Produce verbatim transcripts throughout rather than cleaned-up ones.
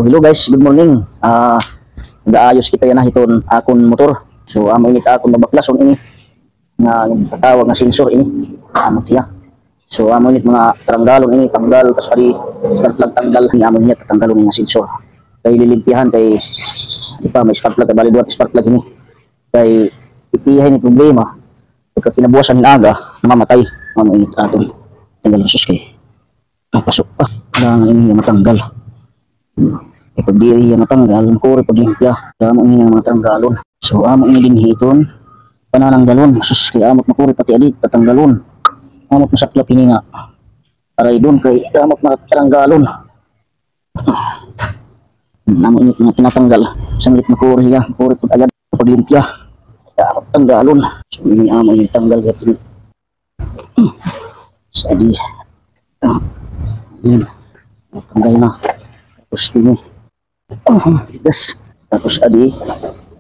Hello guys, good morning. Ah, nagaayos kita yana hiton akon motor. So, amo ini it akon mabaklason ini nga gintatawag nga sensor ini. Amo hiya. So, amo ini mga tanggalon ini, tanggal, tas adi, spark plug tanggal, ini amo niya tatanggalon nga sensor. Kay lilimpyahan kay, di pa, may spark plug, kay bali duha spark plug ini. Kay, ikihay ni problema, pagka kinabuwasan hin aga, namamatay. Amo ini aton tanggal, sus kay. Napasok pa. Kailangan ini nga matanggal. Kay pag diri hiya matanggal, makuri paglimpya. Amo ini nga mga tanggalon. So, amo ini dinhi iton panananggalon. Sus, kay amo it makuri pati adi, tatanggalon. Amo it masaklap ini nga araydon kay amo it mga tanggalon. Amo ini nga tinatanggal. Sanglit makuri hiya, makuri pag-ayad, paglimpya. Amo it tanggalon. So, ini amo ini tanggal gihapon. Sa adi. Ah, yan. Natanggal na. Tapos ini. Ah, tigas. Tapos adi.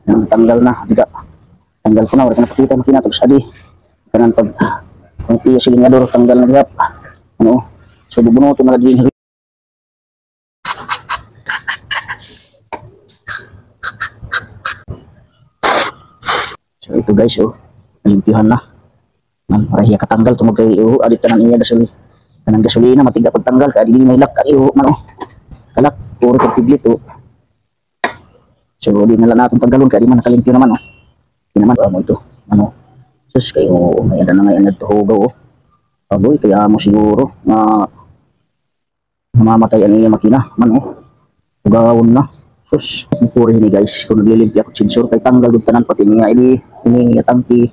Yan, tanggal na. Dida. Tanggal ko na. Wala ko napakita makina. Tapos adi. Kanan pag, pag iya silinyador, tanggal na gihap. Ano? So, bubunuton na dinhi. So, ito guys, oh, nalimpyuhan na. Man, waray hiya katanggal, tungod kay, oh, adi tanan iya gasol-, tanan gasolina, matig-a pagtanggal, kay adi mahilak, adi, oh, man, oh. Kalak, puro pagtiglit, oh. So, di na la naton tanggalon, kay adi man, nakalimpyo naman, oh. Di naman, amo ito, ano. Sus, kay, oh, may-ada na ngay-an ngadto hugaw, oh. Agoy, kay amo siguro, nga, namamatay an iya makina, man, oh. Hugawon na. Sus, makuri hini, guys. Kon naglilimpyo ako sensor, kay tanggal gud tanan pati niya. Ini, ini nga tangke.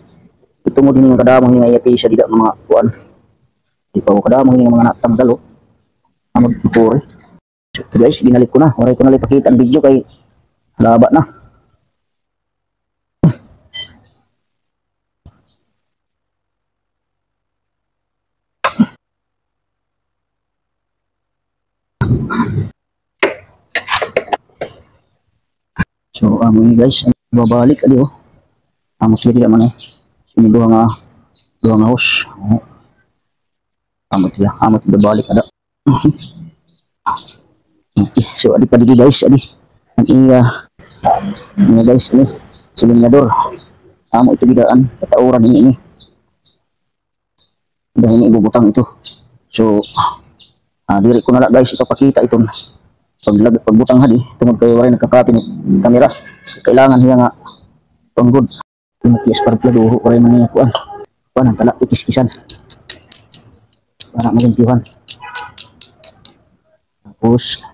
Itungod ini nga kadamo ini nga iya pisa dida mga kuan. Di pa ko kadamo ini nga mga natanggal, oh. Amo, makuri. So, guys, binalik ko na. Waray ko na la ipakita an video kay halaba na. So, amo ini, guys, babalik, adi, oh. Amo siya, dida man, eh. So, duha nga, duha nga hose. Oh. Amo siya, amo siya, babalik, ada. Okay, so, adi pa didi, guys, adi. An iya, iya, guys, ini, silinyador. Amo ito dida an katauran ini, ini. Dahil ini ibubutang ito. So, ah, diri ko na la, guys, ipapakita iton paglag-, pagbutang hadi, tungod kay waray nagkakapin camera. Kailangan hiya nga panggod. Yung P S par pala duho, waray man niya kuan. Kuan an tala, ikiskisan. Para malimpyuhan. Tapos,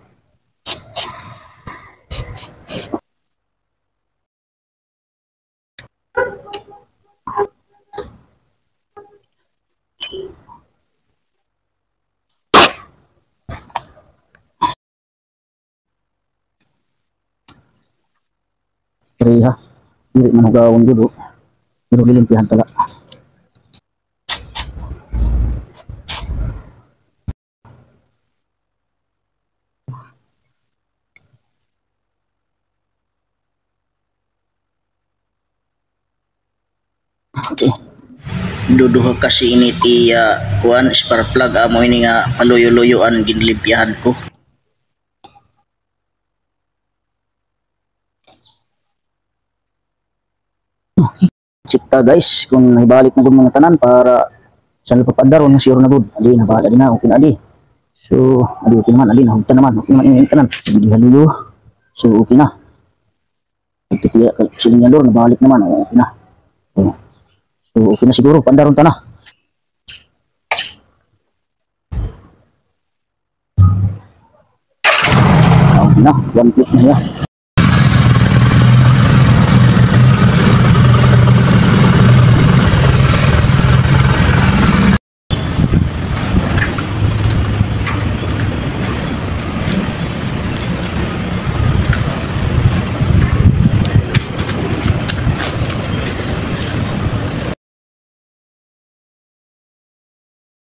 Pareha. Diri man hugawon gud, oh. Pero lilimpyahan ta la. Duduha kasi ini it iya, kuan, spark plug, amo ini nga paluyo-luyo an ginlimpyahan ko. Check ta, guys, kon nahibalik na gud mga tanan para sa nagpapaandaron, sure na gud. Adi na, bahala, adi na, okay na, adi. So, adi, okay naman, adi, nahugtan naman, okay naman ini tanan. Adi, haluyo. So, okay na. Ito tiya, silinyador, nabalik naman, oh, okay na. Oh. So, okay na siguro, paandaron ta na. Aw na, one click na hiya.